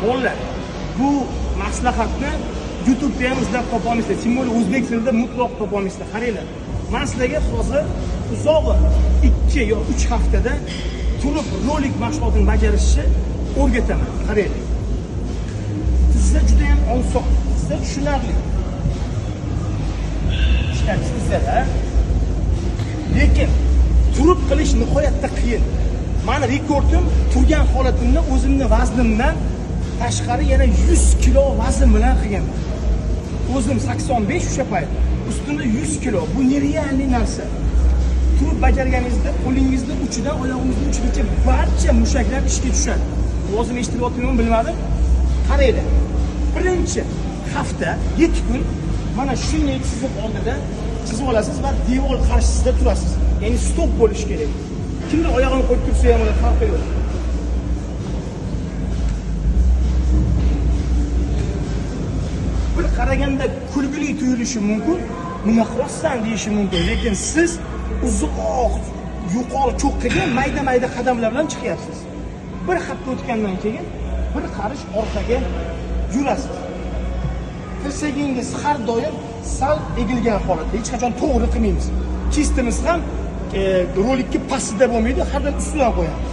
Bolalar, bu maslahatni YouTube'da ham izlab topa olmaysizlar. Тем более o'zbek tilida mutlaq topa olmaysizlar. Qaranglar, men sizlarga hozir uzog'i 2 yo 3 haftada turib rolik mashg'ulotini bajarishni o'rgataman. Qaranglar. Tizza juda ham oson, tizza tushunarli. Ishlatish tizzada. Lekin turib qilish nihoyatda qiyin. Meni rekordim turgan holatimda o'zimni vaznimdan tashqari yana 100 kilo vazn bilan qilganman. O'zim 85 o'sha payt, ustimda 100 kilo. Bu nerealniy narsa. Turib bajarganingizda qo'lingizni uchidan oyog'ingizni uchigacha barcha mushaklar ishga tushadi. O'zim eshitilyaptimi bilmadim. Qaranglar. Birinchi hafta 7 kun mana shunday chiziq oldida chizib olasiz va devor qarshisida turasiz. Ya'ni stop bo'lish kerak. Kimdir oyog'ini qo'yib tursa ham uni farqi yo'q. Bir qaraganda kulgili tuyulishi mumkin, nima qilyapsan deyishi mumkin, lekin siz uzoq yuqori cho'qqiga mayda-mayda qadamlar bilan chiqyapsiz. Bir hafta o'tgandan keyin bir qarish orqaga yurasiz. Tirsagingiz har doim sal egilgan holatda, hech qachon to'g'ri qilmaymiz. Kistimiz ham rolikka pastida bo'lmaydi, har doim ustidan qo'yamiz.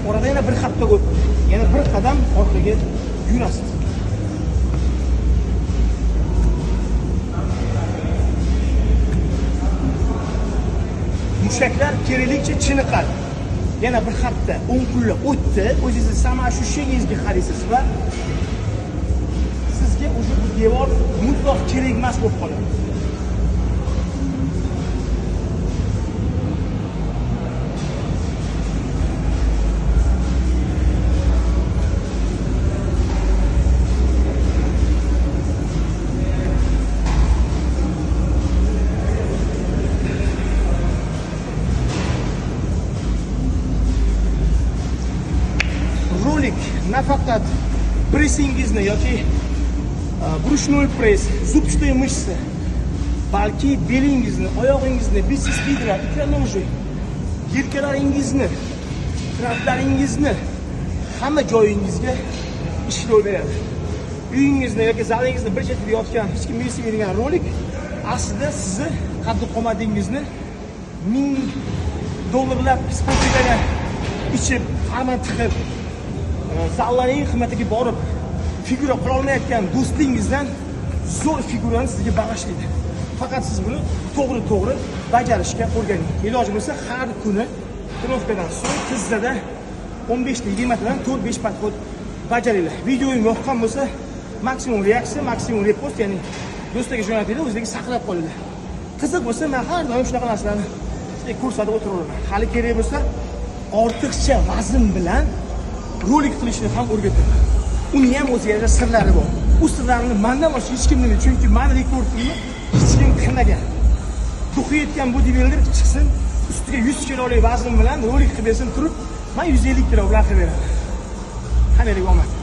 Orada yana bir hafta o'tdi. Yana bir qadam orqaga yurasiz. Mushaklar keraklicha chiniqadi. Yana bir hafta, 10 kunlar o'tdi, o'zingizni самоощущениеңizga qaraysiz va sizga o'sha bu devor mutlaq kerak emas bo'lib qoladi. Rolik nafaqat pressingizni yoki брюшной press, зубчатые мышцы, balki belingizni, oyog'ingizni, biceps бедра, икроножи, yelkalaringizni, traplaringizni hamma joyingizga ishlov beradi. Uyingizni yoki zalingizni bir chetida yotgan, hech kim eshitmaydigan rolik aslida sizni qaddi qomatingizni $1000 dollarlab sportchilarga ichib, farman tiqib, zallarning qiymatiga borib figura qila olmayotgan do'stingizdan zo'r figurani sizga bag'ishlaydi. Faqat siz buni to'g'ri-to'g'ri bajarishga o'rganing. Iloji bo'lsa har kuni trenirovkadan so'ng tizzada 15 ta 20 tadan 4-5 podxod bajaringlar. Videoyim yoqqan bo'lsa maksimum reaksiya, maksimum repost, ya'ni do'stlarga jo'natinglar, o'zlariga saqlab qolinglar. Qiziq bo'lsa men har doim shunaqa narsalarni sizlarga ko'rsatib o'tiraverman. Hali kerak bo'lsa ortiqcha vazn bilan rolik qilishni ham o'rgataman. Uni ham o'ziga yarasha sirlari bor. U sirlarni mendan boshqa hech kim bilmaydi, chunki meni rekordimni hech kim qilmagan. Duxi yetgan bodybuilder chiqsin, ustiga 100 kilolik vazn bilan rolik qilib bersin turib, men 150 kilo bilan qilib beraman. Hammaga omad.